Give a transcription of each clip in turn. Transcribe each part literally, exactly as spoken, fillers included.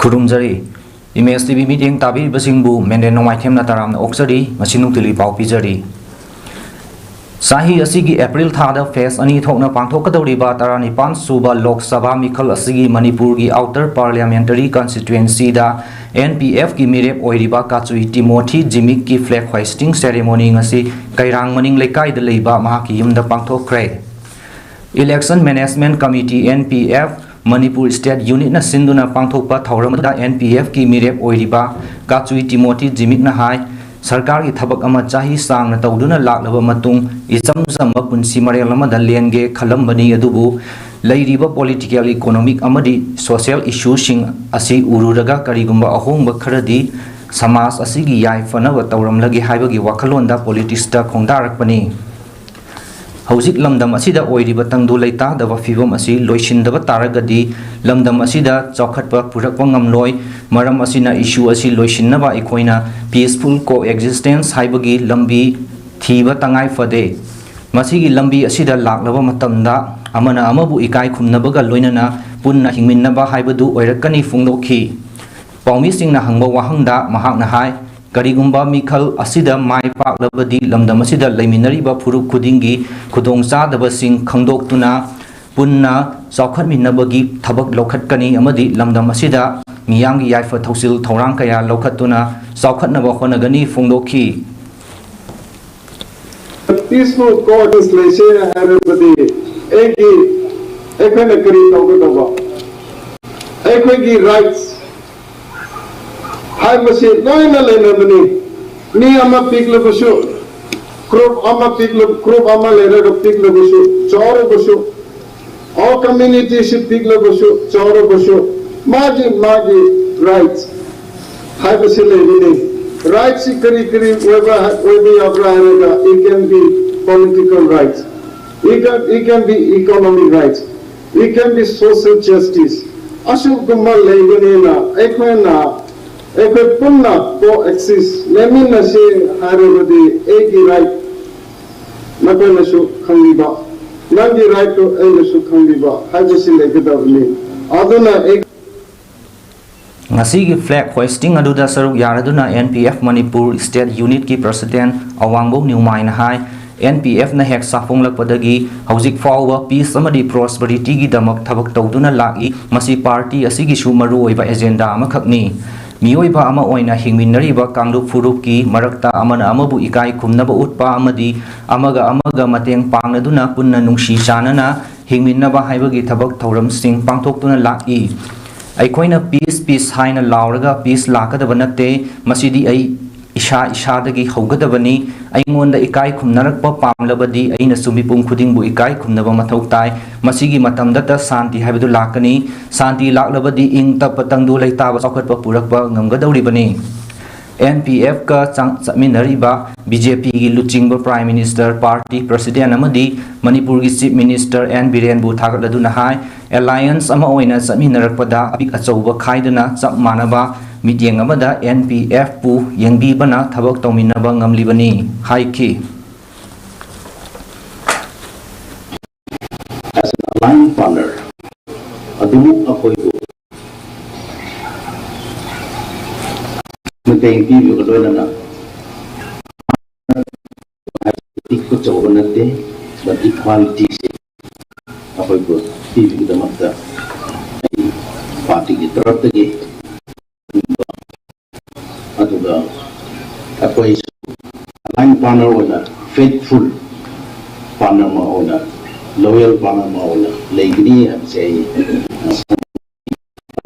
ꯈꯨꯔꯨꯝꯖꯔꯤ꯫ Image T V ꯃꯤꯠꯌꯦꯡ ꯇꯥꯕꯤꯔꯤꯕꯁꯤꯡꯕꯨ ꯃꯦꯟꯗꯦꯟ ꯅꯣꯡꯃꯥꯏꯊꯦꯝꯅ ꯇꯔꯥꯝꯅ ꯑꯣꯛꯆꯔꯤ꯫ ꯉꯁꯤ ꯅꯨꯡꯊꯤꯜꯒꯤ ꯄꯥꯎ ꯄꯤꯖꯔꯤ꯫ ꯆꯍꯤ ꯑꯁꯤꯒꯤ ꯑꯦꯄ꯭ꯔꯤꯜ ꯊꯥꯗ ꯐꯦꯁ ꯑꯅꯤ ꯊꯣꯛꯅ ꯄꯥꯡꯊꯣꯛꯀꯗꯧꯔꯤꯕ ꯇꯔꯥꯅꯤꯄꯥꯟ ꯁꯨꯕ ꯂꯣꯛ ꯁꯚꯥ ꯃꯤꯈꯜ ꯑꯁꯤꯒꯤ ꯃꯅꯤꯄꯨꯔꯒꯤ ꯑꯥꯎꯇꯔ ꯄꯥꯔꯂꯤꯌꯥꯃꯦꯟꯇꯔꯤ ꯀꯟꯁꯇꯤꯇ꯭ꯋꯦꯟꯁꯤꯗ ꯑꯦꯟ ꯄꯤ ꯑꯦꯐꯀꯤ ꯃꯤꯔꯦꯞ ꯑꯣꯏꯔꯤꯕ ꯀꯥꯆꯨꯏ ꯇꯤꯃꯣꯊꯤ ꯖꯤꯃꯤꯛꯀꯤ ꯐ꯭ꯂꯦꯒ ꯍꯣꯏꯁꯇꯤꯡ ꯁꯦꯔꯦꯃꯣꯅꯤ ꯉꯁꯤ ꯀꯩꯔꯥꯡ ꯃꯅꯤꯡ ꯂꯩꯀꯥꯏꯗ ꯂꯩꯕ ꯃꯍꯥꯛꯀꯤ ꯌꯨꯝꯗ ꯄꯥꯡꯊꯣꯛꯈ꯭ꯔꯦ꯫ Election Management Committee, N P F, Manipur state ꯌꯨꯅꯤꯠꯅ ꯁꯤꯟꯗꯨꯅ ꯄꯥꯡꯊꯣꯛꯄ ꯊꯧꯔꯝ ꯑꯗꯨꯗ ꯑꯦꯟ ꯄꯤ ꯑꯦꯐꯀꯤ ꯃꯤꯔꯦꯞ ꯑꯣꯏꯔꯤꯕ ꯀꯥꯆꯨꯏ ꯇꯤꯃꯣꯊꯤ ꯖꯤꯃꯤꯛꯅ ꯍꯥꯏ, ꯁꯔꯀꯥꯔꯒꯤ ꯊꯕꯛ ꯑꯃ ꯆꯍꯤ ꯁꯥꯡꯅ ꯇꯧꯗꯨꯅ ꯂꯥꯛꯂꯕ ꯃꯇꯨꯡ ꯏꯆꯝ ꯆꯝꯕ ꯄꯨꯟꯁꯤ ꯃꯔꯦꯜ ꯑꯃꯗ ꯂꯦꯟꯒꯦ ꯈꯜꯂꯝꯕꯅꯤ, ꯑꯗꯨꯕꯨ ꯂꯩꯔꯤꯕ ꯄꯣꯂꯤꯇꯤꯀꯦꯜ, ꯏꯀꯣꯅꯣꯃꯤꯛ ꯑꯃꯗꯤ ꯁꯣꯁꯤꯌꯦꯜ ꯏꯁꯨꯁꯤꯡ ꯑꯁꯤ ꯎꯔꯨꯔꯒ ꯀꯔꯤꯒꯨꯝꯕ ꯑꯍꯣꯡꯕ ꯈꯔꯗꯤ ꯁꯃꯥꯖ ꯑꯁꯤꯒꯤ ꯌꯥꯏꯐꯅꯕ ꯇꯧꯔꯝꯂꯒꯦ ꯍꯥꯏꯕꯒꯤ ꯋꯥꯈꯜꯂꯣꯟꯗ ꯄꯣꯂꯤꯇꯤꯛꯁꯇ ꯈꯣꯡꯗꯥꯔꯛꯄꯅꯤ꯫ ꯍꯧꯖꯤꯛ ꯂꯝꯗꯝ ꯑꯁꯤꯗ ꯑꯣꯏꯔꯤꯕ ꯇꯪꯗꯨ ꯂꯩꯇꯥꯗꯕ ꯐꯤꯕꯝ ꯑꯁꯤ ꯂꯣꯏꯁꯤꯟꯗꯕ ꯇꯥꯔꯒꯗꯤ ꯂꯝꯗꯝ ꯑꯁꯤꯗ ꯆꯥꯎꯈꯠꯄ ꯄꯨꯔꯛꯄ ꯉꯝꯂꯣꯏ꯫ ꯃꯔꯝ ꯑꯁꯤꯅ ꯏꯁꯨ ꯑꯁꯤ ꯂꯣꯏꯁꯤꯟꯅꯕ ꯑꯩꯈꯣꯏꯅ peaceful coexistence ꯍꯥꯏꯕꯒꯤ ꯂꯝꯕꯤ ꯊꯤꯕ ꯇꯉꯥꯏ ꯐꯗꯦ꯫ ꯃꯁꯤꯒꯤ ꯂꯝꯕꯤ ꯑꯁꯤꯗ ꯂꯥꯛꯂꯕ ꯃꯇꯝꯗ ꯑꯃꯅ ꯑꯃꯕꯨ ꯏꯀꯥꯏ ꯈꯨꯝꯅꯕꯒ ꯂꯣꯏꯅꯅ ꯄꯨꯟꯅ ꯍꯤꯡꯃꯤꯟꯅꯕ ꯍꯥꯏꯕꯗꯨ ꯑꯣꯏꯔꯛꯀꯅꯤ ꯐꯣꯡꯗꯣꯛꯈꯤ꯫ ꯄꯥꯎꯃꯤꯁꯤꯡꯅ ꯍꯪꯕ ꯋꯥꯍꯪꯗ ꯃꯍꯥꯛꯅ ꯍꯥꯏ, ꯀꯔꯤꯒꯨꯝꯕ ꯃꯤꯈꯜ ꯑꯁꯤꯗ ꯃꯥꯏ ꯄꯥꯛꯂꯕꯗꯤ ꯂꯝꯗꯝ ꯑꯁꯤꯗ ꯂꯩꯃꯤꯟꯅꯔꯤꯕ ꯐꯨꯔꯨꯞ ꯈꯨꯗꯤꯡꯒꯤ ꯈꯨꯗꯣꯡꯆꯥꯗꯕꯁꯤꯡ ꯈꯪꯗꯣꯛꯇꯨꯅ ꯄꯨꯟꯅ ꯆꯥꯎꯈꯠꯃꯤꯟꯅꯕꯒꯤ ꯊꯕꯛ ꯂꯧꯈꯠꯀꯅꯤ ꯑꯃꯗꯤ ꯂꯝꯗꯝ ꯑꯁꯤꯗ ꯃꯤꯌꯥꯝꯒꯤ ꯌꯥꯏꯐ ꯊꯧꯁꯤꯜ ꯊꯧꯔꯥꯡ ꯀꯌꯥ ꯂꯧꯈꯠꯇꯨꯅ ꯆꯥꯎꯈꯠꯅꯕ ꯍꯣꯠꯅꯒꯅꯤ ꯐꯣꯡꯗꯣꯛꯈꯤ꯫ Peaceful coexistence ꯂꯩꯁꯦ ꯍꯥꯏꯔꯕꯗꯤ ꯑꯩꯒꯤ ꯑꯩꯈꯣꯏꯅ ꯀꯔꯤ ꯇꯧꯒꯗꯕ? ꯑꯩꯈꯣꯏꯒꯤ rights ꯍꯥꯏꯕꯁꯤ ꯂꯣꯏꯅ ꯂꯩꯅꯕꯅꯤ꯫ ꯃꯤ ꯑꯃ ꯄꯤꯛꯂꯕꯁꯨ, group ꯑꯃ ꯄꯤꯛꯂ group ꯑꯃ ꯂꯩꯔꯒ ꯄꯤꯛꯂꯕꯁꯨ, ꯆꯥꯎꯔꯕꯁꯨ, all community ꯁꯤ ꯄꯤꯛꯂꯕꯁꯨ ꯆꯥꯎꯔꯕꯁꯨ ꯃꯥꯒꯤ ꯃꯥꯒꯤ rights ꯍꯥꯏꯕꯁꯤ ꯂꯩꯕꯅꯤ꯫ Rights ꯁꯤ ꯀꯔꯤ ꯀꯔꯤ ꯑꯣꯏꯕ ꯑꯣꯏꯕ ꯌꯥꯕ꯭ꯔꯥ ꯍꯥꯏꯔꯒ, it can be political rights, it can, it can be economic rights, it can be social justice꯫ ꯑꯁꯤꯒꯨꯝꯕ ꯂꯩꯕꯅꯤꯅ ꯑꯩꯈꯣꯏꯅ ꯑꯩꯈꯣꯏ ꯄꯨꯟꯅ coexist ꯂꯩꯃꯤꯟꯅꯁꯤ ꯍꯥꯏꯔꯕꯗꯤ ꯑꯩꯒꯤ right ꯅꯈꯣꯏꯅꯁꯨ ꯈꯪꯕꯤꯕ, ꯅꯪꯒꯤ right ꯇꯨ ꯑꯩꯅꯁꯨ ꯈꯪꯕꯤꯕ ꯍꯥꯏꯕꯁꯤ ꯂꯩꯒꯗꯕꯅꯤ꯫ ꯑꯗꯨꯅ ꯑꯩ ꯉꯁꯤꯒꯤ flag hoisting ꯑꯗꯨꯗ ꯁꯔꯨꯛ ꯌꯥꯔꯗꯨꯅ N P F Manipur State Unitꯀꯤ President ꯑꯋꯥꯡꯕꯧ ꯅ꯭ꯌꯨꯃꯥꯏꯅ ꯍꯥꯏ, N P Fꯅ ꯍꯦꯛ ꯆꯥꯐꯣꯡꯂꯛꯄꯗꯒꯤ ꯍꯧꯖꯤꯛ ꯐꯥꯎꯕ peace ꯑꯃꯗꯤ prosperityꯒꯤꯗꯃꯛ ꯊꯕꯛ ꯇꯧꯗꯨꯅ ꯂꯥꯛꯏ꯫ ꯃꯁꯤ party ꯑꯁꯤꯒꯤꯁꯨ ꯃꯔꯨꯑꯣꯏꯕ agenda ꯑꯃꯈꯛꯅꯤ꯫ ꯃꯤꯑꯣꯏꯕ ꯑꯃ ꯑꯣꯏꯅ ꯍꯤꯡꯃꯤꯟꯅꯔꯤꯕ ꯀꯥꯡꯂꯨꯞ ꯐꯨꯔꯨꯞꯀꯤ ꯃꯔꯛꯇ ꯑꯃꯅ ꯑꯃꯕꯨ ꯏꯀꯥꯏ ꯈꯨꯝꯅꯕ ꯎꯠꯄ ꯑꯃꯗꯤ ꯑꯃꯒ ꯑꯃꯒ ꯃꯇꯦꯡ ꯄꯥꯡꯅꯗꯨꯅ ꯄꯨꯟꯅ ꯅꯨꯡꯁꯤ ꯆꯥꯟꯅꯅ ꯍꯤꯡꯃꯤꯟꯅꯕ ꯍꯥꯏꯕꯒꯤ ꯊꯕꯛ ꯊꯧꯔꯝꯁꯤꯡ ꯄꯥꯡꯊꯣꯛꯇꯨꯅ ꯂꯥꯛꯏ꯫ ꯑꯩꯈꯣꯏꯅ peace, peace ꯍꯥꯏꯅ ꯂꯥꯎꯔꯒ peace ꯂꯥꯛꯀꯗꯕ ꯅꯠꯇꯦ꯫ ꯃꯁꯤꯗꯤ ꯑꯩ ꯏꯁꯥ ꯏꯁꯥꯗꯒꯤ ꯍꯧꯒꯗꯕꯅꯤ꯫ ꯑꯩꯉꯣꯟꯗ ꯏꯀꯥꯏ ꯈꯨꯝꯅꯔꯛꯄ ꯄꯥꯝꯂꯕꯗꯤ ꯑꯩꯅꯁꯨ ꯃꯤꯄꯨꯝ ꯈꯨꯗꯤꯡꯕꯨ ꯏꯀꯥꯏ ꯈꯨꯝꯅꯕ ꯃꯊꯧ ꯇꯥꯏ꯫ ꯃꯁꯤꯒꯤ ꯃꯇꯝꯗꯇ ꯁꯥꯟꯇꯤ ꯍꯥꯏꯕꯗꯨ ꯂꯥꯛꯀꯅꯤ꯫ ꯁꯥꯟꯇꯤ ꯂꯥꯛꯂꯕꯗꯤ ꯏꯪ ꯇꯞꯄ ꯇꯪꯗꯨ ꯂꯩꯇꯥꯕ ꯆꯥꯎꯈꯠꯄ ꯄꯨꯔꯛꯄ ꯉꯝꯒꯗꯧꯔꯤꯕꯅꯤ꯫ N P Fꯀ ꯆꯥꯡ-, ꯆꯠꯃꯤꯟꯅꯔꯤꯕ B J Pꯒꯤ ꯂꯨꯆꯤꯡꯕ Prime Minister, party President ꯑꯃꯗꯤ ꯃꯅꯤꯄꯨꯔꯒꯤ Chief Minister N ꯕꯤꯔꯦꯟꯕꯨ ꯊꯥꯒꯠꯂꯗꯨꯅ ꯍꯥꯏ, alliance ꯑꯃ ꯑꯣꯏꯅ ꯆꯠꯃꯤꯟꯅꯔꯛꯄꯗ ꯑꯄꯤꯛ ꯑꯆꯧꯕ ꯈꯥꯏꯗꯅ ꯆꯞ ꯃꯥꯟꯅꯕ ꯃꯤꯠꯌꯦꯡ ꯑꯃꯗ N P Fꯄꯨ ꯌꯦꯡꯕꯤꯕꯅ ꯊꯕꯛ ꯇꯧꯃꯤꯟꯅꯕ ꯉꯝꯂꯤꯕꯅꯤ ꯍꯥꯏꯈꯤ꯫ As an alliance partner, ꯑꯗꯨꯃꯛ ꯑꯩꯈꯣꯏꯕꯨ ꯃꯇꯦꯡ ꯄꯤꯕꯒ ꯂꯣꯏꯅꯅ ꯄꯤꯛꯄ ꯆꯥꯎꯕ ꯅꯠꯇꯦ, but equalityꯁꯦ ꯑꯩꯈꯣꯏꯕꯨ ꯄꯤꯕꯒꯤꯗꯃꯛꯇ ꯑꯩ partyꯒꯤ ꯇꯔꯞꯇꯒꯤ ꯑꯗꯨꯒ ꯑꯩꯈꯣꯏꯁꯨ alliance partner ꯑꯣꯏꯅ, faithful partner ꯑꯃ ꯑꯣꯏꯅ, loyal partner ꯑꯃ ꯑꯣꯏꯅ ꯂꯩꯒꯅꯤ ꯍꯥꯏꯕꯁꯦ ꯑꯩ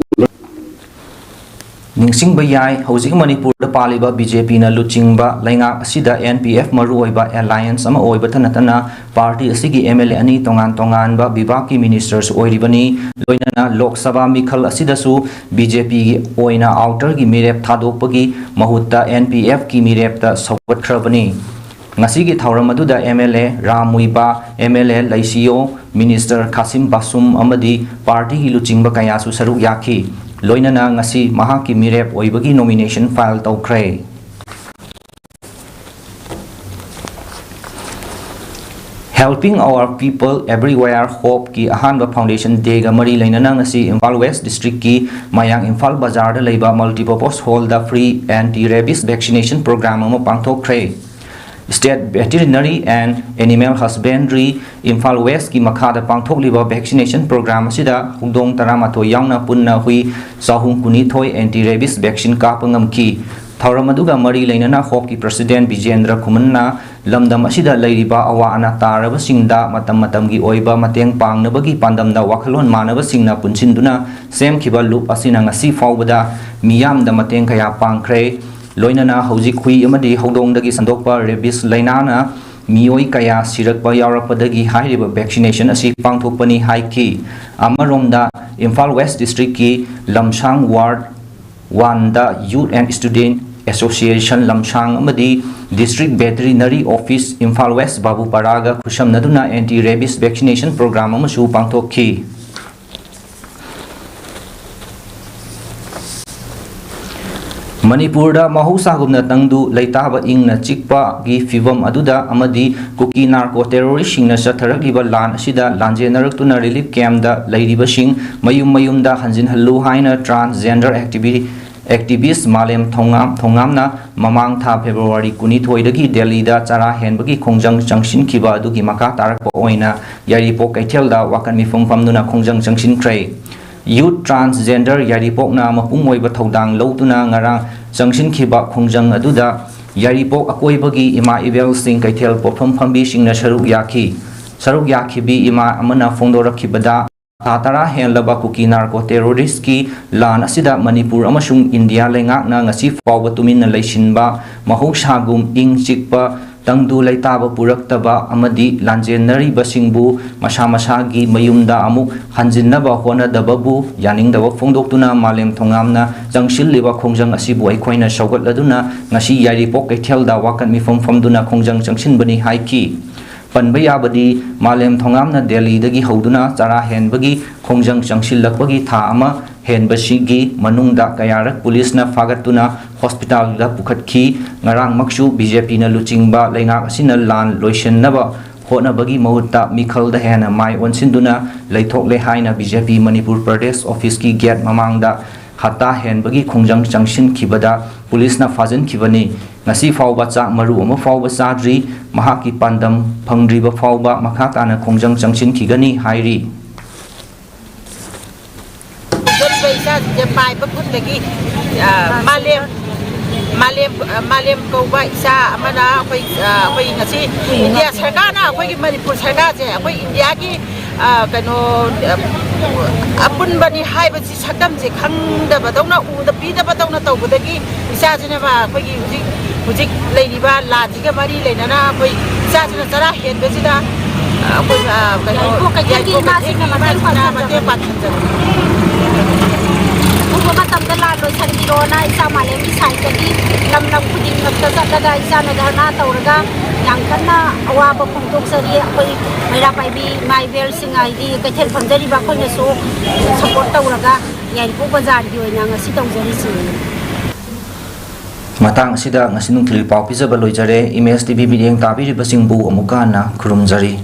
ꯅꯤꯡꯁꯤꯡꯕ ꯌꯥꯏ, ꯍꯧꯖꯤꯛ ꯃꯅꯤꯄꯨꯔꯗ ꯄꯥꯜꯂꯤꯕ B J Pꯅ ꯂꯨꯆꯤꯡꯕ ꯂꯩꯉꯥꯛ ꯑꯁꯤꯗ N P F ꯃꯔꯨꯑꯣꯏꯕ alliance ꯑꯃ ꯑꯣꯏꯕꯇ ꯅꯠꯇꯅ party ꯑꯁꯤꯒꯤ M L A ꯑꯅꯤ ꯇꯣꯉꯥꯟ ꯇꯣꯉꯥꯟꯕ ꯕꯤꯚꯥꯒꯀꯤ ministerꯁꯨ ꯑꯣꯏꯔꯤꯕꯅꯤ꯫ ꯂꯣꯏꯅꯅ ꯂꯣꯛ ꯁꯚꯥ ꯃꯤꯈꯜ ꯑꯁꯤꯗꯁꯨ B J Pꯒꯤ ꯑꯣꯏꯅ outerꯒꯤ ꯃꯤꯔꯦꯞ ꯊꯥꯗꯣꯛꯄꯒꯤ ꯃꯍꯨꯠꯇ N P Fꯀꯤ ꯃꯤꯔꯦꯞꯇ ꯁꯧꯒꯠꯈ꯭ꯔꯕꯅꯤ꯫ ꯉꯁꯤꯒꯤ ꯊꯧꯔꯝ ꯑꯗꯨꯗ M L A Ram ꯃꯨꯏꯕꯥ, M L A ꯂꯩꯁꯤꯌꯣ, minister ꯈꯥꯁꯤꯝ ꯕꯥꯁꯨꯝ ꯑꯃꯗꯤ partyꯒꯤ ꯂꯨꯆꯤꯡꯕ ꯀꯌꯥꯁꯨ ꯁꯔꯨꯛ ꯌꯥꯈꯤ꯫ ꯂꯣꯏꯅꯅ ꯉꯁꯤ ꯃꯍꯥꯛꯀꯤ ꯃꯤꯔꯦꯞ ꯑꯣꯏꯕꯒꯤ nomination file ꯇꯧꯈ꯭ꯔꯦ꯫ Helping Our People Everywhere Hope ꯀꯤ ꯑꯍꯥꯟꯕ Foundation Day ꯒ ꯃꯔꯤ ꯂꯩꯅꯅ ꯉꯁꯤ ꯏꯝꯐꯥꯜ West District ꯀꯤ ꯃꯌꯥꯡ ꯏꯝꯐꯥꯜ ꯕꯖꯥꯔꯗ ꯂꯩꯕ Multipurpose Hall ꯗ free anti rabies vaccination program ꯑꯃ ꯄꯥꯡꯊꯣꯛꯈ꯭ꯔꯦ꯫ State Veterinary and Animal Husbandry Imphal West ꯀꯤ ꯃꯈꯥꯗ ꯄꯥꯡꯊꯣꯛꯂꯤꯕ vaccination program ꯑꯁꯤꯗ ꯍꯧꯗꯣꯡ ꯇꯔꯥꯃꯥꯊꯣꯏ ꯌꯥꯎꯅ ꯄꯨꯟꯅ ꯍꯨꯏ ꯆꯍꯨꯝ ꯀꯨꯟꯅꯤꯊꯣꯏ anti rabies vaccine ꯀꯥꯞꯄ ꯉꯝꯈꯤ꯫ ꯊꯧꯔꯝ ꯑꯗꯨꯒ ꯃꯔꯤ ꯂꯩꯅꯅ ꯍꯣꯞꯀꯤ President ꯕꯤꯖꯦꯟꯗ꯭ꯔ ꯈꯨꯃꯟꯅ ꯂꯝꯗꯝ ꯑꯁꯤꯗ ꯂꯩꯔꯤꯕ ꯑꯋꯥ ꯑꯅꯥ ꯇꯥꯔꯕꯁꯤꯡꯗ ꯃꯇꯝ ꯃꯇꯝꯒꯤ ꯑꯣꯏꯕ ꯃꯇꯦꯡ ꯄꯥꯡꯅꯕꯒꯤ ꯄꯥꯟꯗꯝꯗ ꯋꯥꯈꯜꯂꯣꯟ ꯃꯥꯟꯅꯕꯁꯤꯡꯅ ꯄꯨꯟꯁꯤꯟꯗꯨꯅ ꯁꯦꯝꯈꯤꯕ ꯂꯨꯞ ꯑꯁꯤꯅ ꯉꯁꯤ ꯐꯥꯎꯕꯗ ꯃꯤꯌꯥꯝꯗ ꯃꯇꯦꯡ ꯀꯌꯥ ꯄꯥꯡꯈ꯭ꯔꯦ꯫ ꯂꯣꯏꯅꯅ ꯍꯧꯖꯤꯛ ꯍꯨꯏ ꯑꯃꯗꯤ ꯍꯧꯗꯣꯡꯗꯒꯤ ꯁꯟꯗꯣꯛꯄ rabies ꯂꯥꯏꯅꯥꯅ ꯃꯤꯑꯣꯏ ꯀꯌꯥ ꯁꯤꯔꯛꯄ ꯌꯥꯎꯔꯛꯄꯗꯒꯤ ꯍꯥꯏꯔꯤꯕ vaccination ꯑꯁꯤ ꯄꯥꯡꯊꯣꯛꯄꯅꯤ ꯍꯥꯏꯈꯤ꯫ ꯑꯃꯔꯣꯝꯗ, ꯏꯝꯐꯥꯜ West District ꯀꯤ ꯂꯝꯁꯥꯡ Ward one the Youth and Student Association ꯂꯝꯁꯥꯡ ꯑꯃꯗꯤ District Veterinary Office Imphal West ꯕꯥꯕꯨꯄꯥꯔꯥꯒ ꯈꯨꯠꯁꯝꯅꯗꯨꯅ anti rabies vaccination program ꯑꯃꯁꯨ ꯄꯥꯡꯊꯣꯛꯈꯤ꯫ ꯃꯅꯤꯄꯨꯔꯗ ꯃꯍꯧꯁꯥꯒꯨꯝꯅ ꯇꯪꯗꯨ ꯂꯩꯇꯥꯕ ꯏꯪꯅ ꯆꯤꯛꯄꯒꯤ ꯐꯤꯚꯝ ꯑꯗꯨꯗ ꯑꯃꯗꯤ ꯀꯨꯀꯤ narco terrorist ꯁꯤꯡꯅ ꯆꯠꯊꯔꯛꯂꯤꯕ ꯂꯥꯟ ꯑꯁꯤꯗ ꯂꯥꯟꯖꯦꯟꯅꯔꯛꯇꯨꯅ relief camp ꯗ ꯂꯩꯔꯤꯕꯁꯤꯡ ꯃꯌꯨꯝ ꯃꯌꯨꯝꯗ ꯍꯟꯖꯤꯟꯍꯜꯂꯨ ꯍꯥꯏꯅ transgender activi-, activist ꯃꯥꯂꯦꯝ ꯊꯣꯉꯥꯝ-, ꯊꯣꯉꯥꯝꯅ ꯃꯃꯥꯡ ꯊꯥ February ꯀꯨꯟꯅꯤꯊꯣꯏꯗꯒꯤ ꯗꯦꯜꯂꯤꯗ ꯆꯔꯥ ꯍꯦꯟꯕꯒꯤ ꯈꯣꯡꯖꯪ ꯆꯪꯁꯤꯟꯈꯤꯕ ꯑꯗꯨꯒꯤ ꯃꯈꯥ ꯇꯥꯔꯛꯄ ꯑꯣꯏꯅ ꯌꯥꯏꯔꯤꯄꯣꯛ ꯀꯩꯊꯦꯜꯗ ꯋꯥꯀꯠ ꯃꯤꯐꯝ ꯐꯝꯗꯨꯅ ꯈꯣꯡꯖꯪ ꯆꯪꯁꯤꯟꯈ꯭ꯔꯦ꯫ Youth Transgender ꯌꯥꯏꯔꯤꯄꯣꯛꯅ ꯃꯄꯨꯡ ꯑꯣꯏꯕ ꯊꯧꯗꯥꯡ ꯂꯧꯗꯨꯅ ꯉꯔꯥꯡ ꯆꯪꯁꯤꯟꯈꯤꯕ ꯈꯣꯡꯖꯪ ꯑꯗꯨꯗ ꯌꯥꯏꯔꯤꯄꯣꯛ ꯑꯀꯣꯏꯕꯒꯤ ꯏꯃꯥ ꯏꯕꯦꯜꯁꯤꯡ, ꯀꯩꯊꯦꯜ ꯄꯣꯠꯐꯝ ꯐꯝꯕꯤꯁꯤꯡꯅ ꯁꯔꯨꯛ ꯌꯥꯈꯤ꯫ ꯁꯔꯨꯛ ꯌꯥꯈꯤꯕꯤ ꯏꯃꯥ ꯑꯃꯅ ꯐꯣꯡꯗꯣꯔꯛꯈꯤꯕꯗ, ꯊꯥ ꯇꯔꯥ ꯍꯦꯟꯂꯕ ꯀꯨꯀꯤ narco terrorist ꯀꯤ ꯂꯥꯟ ꯑꯁꯤꯗ ꯃꯅꯤꯄꯨꯔ ꯑꯃꯁꯨꯡ ꯏꯟꯗꯤꯌꯥ ꯂꯩꯉꯥꯛꯅ ꯉꯁꯤ ꯐꯥꯎꯕ ꯇꯨꯃꯤꯟꯅ ꯂꯩꯁꯤꯟꯕ, ꯃꯍꯧꯁꯥꯒꯨꯝ ꯏꯪ ꯆꯤꯛꯄ, ꯇꯪꯗꯨ ꯂꯩꯇꯥꯕ ꯄꯨꯔꯛꯇꯕ ꯑꯃꯗꯤ ꯂꯥꯟꯖꯦꯟꯅꯔꯤꯕꯁꯤꯡꯕꯨ ꯃꯁꯥ ꯃꯁꯥꯒꯤ ꯃꯌꯨꯝꯗ ꯑꯃꯨꯛ ꯍꯟꯖꯤꯟꯅꯕ ꯍꯣꯠꯅꯗꯕꯕꯨ ꯌꯥꯅꯤꯡꯗꯕ ꯐꯣꯡꯗꯣꯛꯇꯨꯅ ꯃꯥꯂꯦꯝ ꯊꯣꯉꯥꯝꯅ ꯆꯪꯁꯤꯜꯂꯤꯕ ꯈꯣꯡꯖꯪ ꯑꯁꯤꯕꯨ ꯑꯩꯈꯣꯏꯅ ꯁꯧꯒꯠꯂꯗꯨꯅ ꯉꯁꯤ ꯌꯥꯏꯔꯤꯄꯣꯛ ꯀꯩꯊꯦꯜꯗ ꯋꯥꯀꯠ ꯃꯤꯐꯝ ꯐꯝꯗꯨꯅ ꯈꯣꯡꯖꯪ ꯆꯪꯁꯤꯟꯕꯅꯤ ꯍꯥꯏꯈꯤ꯫ ꯄꯟꯕ ꯌꯥꯕꯗꯤ, ꯃꯥꯂꯦꯝ ꯊꯣꯉꯥꯝꯅ ꯗꯦꯜꯂꯤꯗꯒꯤ ꯍꯧꯗꯨꯅ ꯆꯔꯥ ꯍꯦꯟꯕꯒꯤ ꯈꯣꯡꯖꯪ ꯆꯪꯁꯤꯜꯂꯛꯄꯒꯤ ꯊꯥ ꯑꯃ ꯍꯦꯟꯕꯁꯤꯒꯤ ꯃꯅꯨꯡꯗ ꯀꯌꯥꯔꯛ ꯄꯨꯂꯤꯁꯅ ꯐꯥꯒꯠꯇꯨꯅ ꯍꯣꯁꯄꯤꯇꯥꯜꯗ ꯄꯨꯈꯠꯈꯤ꯫ ꯉꯔꯥꯡꯃꯛꯁꯨ ꯕꯤ ꯖꯦ ꯄꯤꯅ ꯂꯨꯆꯤꯡꯕ ꯂꯩꯉꯥꯛ ꯑꯁꯤꯅ ꯂꯥꯟ ꯂꯣꯏꯁꯤꯟꯅꯕ ꯍꯣꯠꯅꯕꯒꯤ ꯃꯍꯨꯠꯇ ꯃꯤꯈꯜꯗ ꯍꯦꯟꯅ ꯃꯥꯏ ꯑꯣꯟꯁꯤꯟꯗꯨꯅ ꯂꯩꯊꯣꯛꯂꯦ ꯍꯥꯏꯅ ꯕꯤ ꯖꯦ ꯄꯤ ꯃꯅꯤꯄꯨꯔ ꯄ꯭ꯔꯗꯦꯁ ꯑꯣꯐꯤꯁꯀꯤ ꯒꯦꯠ ꯃꯃꯥꯡꯗ ꯍꯞꯇꯥ ꯍꯦꯟꯕꯒꯤ ꯈꯣꯡꯖꯪ ꯆꯪꯁꯤꯟꯈꯤꯕꯗ ꯄꯨꯂꯤꯁꯅ ꯐꯥꯖꯤꯟꯈꯤꯕꯅꯤ꯫ ꯉꯁꯤ ꯐꯥꯎꯕ ꯆꯥꯛ ꯃꯔꯨ ꯑꯃ ꯐꯥꯎꯕ ꯆꯥꯗ꯭ꯔꯤ꯫ ꯃꯍꯥꯛꯀꯤ ꯄꯥꯟꯗꯝ ꯐꯪꯗ꯭ꯔꯤꯕ ꯐꯥꯎꯕ ꯃꯈꯥ ꯇꯥꯅ ꯈꯣꯡꯖꯪ ꯆꯪꯁꯤꯟꯈꯤꯒꯅꯤ ꯍꯥꯏꯔꯤ꯫ ꯄꯨꯖꯔꯤꯕ ꯏꯆꯥꯁꯤꯡꯁꯦ ꯄꯥꯏꯕ ꯈꯨꯟꯗꯒꯤ, ꯑ, ꯃꯥꯂꯦꯝ, ꯃꯥꯂꯦꯝ, ꯑ, ꯃꯥꯂꯦꯝ ꯀꯧꯕ ꯏꯆꯥ ꯑꯃꯅ ꯑꯩꯈꯣꯏ, ꯑ, ꯑꯩꯈꯣꯏ ꯉꯁꯤ ꯏꯟꯗꯤꯌꯥ ꯁꯔꯀꯥꯔꯅ ꯑꯩꯈꯣꯏꯒꯤ ꯃꯅꯤꯄꯨꯔ ꯁꯔꯀꯥꯔꯁꯦ ꯑꯩꯈꯣꯏ ꯏꯟꯗꯤꯌꯥꯒꯤ, ꯑ, ꯀꯩꯅꯣ, ꯑ, ꯑꯄꯨꯟꯕꯅꯤ ꯍꯥꯏꯕꯁꯤ ꯁꯛꯇꯝꯁꯦ ꯈꯪꯗꯕꯗꯧꯅ, ꯎꯗ ꯄꯤꯗꯕꯗꯧꯅ ꯇꯧꯕꯗꯒꯤ ꯏꯆꯥꯁꯤꯅ ꯑꯩꯈꯣꯏꯒꯤ ꯍꯧꯖꯤꯛ, ꯍꯧꯖꯤꯛ ꯂꯩꯔꯤꯕ ꯂꯥꯟꯁꯤꯒ ꯃꯔꯤ ꯂꯩꯅꯅ ꯑꯩꯈꯣꯏ ꯏꯆꯥꯁꯤꯅ ꯆꯔꯥ ꯍꯦꯟꯕꯁꯤꯗ, ꯑ, ꯑꯩꯈꯣꯏ, ꯑ, ꯀꯩꯅꯣ, ꯌꯥꯏꯔꯤꯄꯣꯛ ꯀꯩꯊꯦꯜꯒꯤ ꯌꯥꯏꯔꯤꯄꯣꯛ ꯏꯃꯥꯁꯤꯡꯅ ꯀꯩꯊꯦꯜꯒꯤ ꯃꯇꯦꯡ ꯏꯃꯥꯁꯤꯡꯅ ꯄꯥꯡꯁꯤꯟꯖꯕ꯫ ꯃꯇꯦꯡ ꯄꯥꯡꯁꯤꯟꯖꯕ꯫ ꯑꯊꯨꯕ ꯃꯇꯝꯗ ꯂꯥꯟ ꯂꯣꯏꯁꯤꯟꯕꯤꯔꯣꯅ ꯏꯆꯥ ꯃꯥꯂꯦꯝꯒꯤ ꯁꯥꯏꯠꯇꯒꯤ ꯂꯝ ꯂꯝ ꯈꯨꯗꯤꯡꯃꯛꯇ ꯆꯠꯂꯒ ꯏꯆꯥꯅ ꯙꯔꯅꯥ ꯇꯧꯔꯒ ꯌꯥꯝ ꯀꯟꯅ ꯑꯋꯥꯕ ꯐꯣꯡꯗꯣꯛꯆꯔꯤ꯫ ꯑꯩꯈꯣꯏ ꯃꯩꯔꯥ ꯄꯥꯏꯕꯤ ꯏꯃꯥ ꯏꯕꯦꯜꯁꯤꯡ, ꯍꯥꯏꯗꯤ ꯀꯩꯊꯦꯜ ꯐꯝꯖꯔꯤꯕ ꯑꯩꯈꯣꯏꯅꯁꯨ ꯁꯄꯣꯔꯠ ꯇꯧꯔꯒ ꯌꯥꯏꯔꯤꯄꯣꯛ ꯕꯖꯥꯔꯒꯤ ꯑꯣꯏꯅ ꯉꯁꯤ ꯇꯧꯖꯔꯤꯁꯤꯅꯤ꯫ ꯃꯇꯥꯡ ꯑꯁꯤꯗ ꯉꯁꯤ ꯅꯨꯡꯊꯤꯜꯒꯤ ꯄꯥꯎ ꯄꯤꯖꯕ ꯂꯣꯏꯖꯔꯦ꯫ ꯏꯃꯦꯖ ꯇꯤ ꯚꯤ ꯃꯤꯠꯌꯦꯡ ꯇꯥꯕꯤꯔꯤꯕꯁꯤꯡꯕꯨ ꯑꯃꯨꯛꯀ ꯍꯟꯅ ꯈꯨꯔꯨꯝꯖꯔꯤ꯫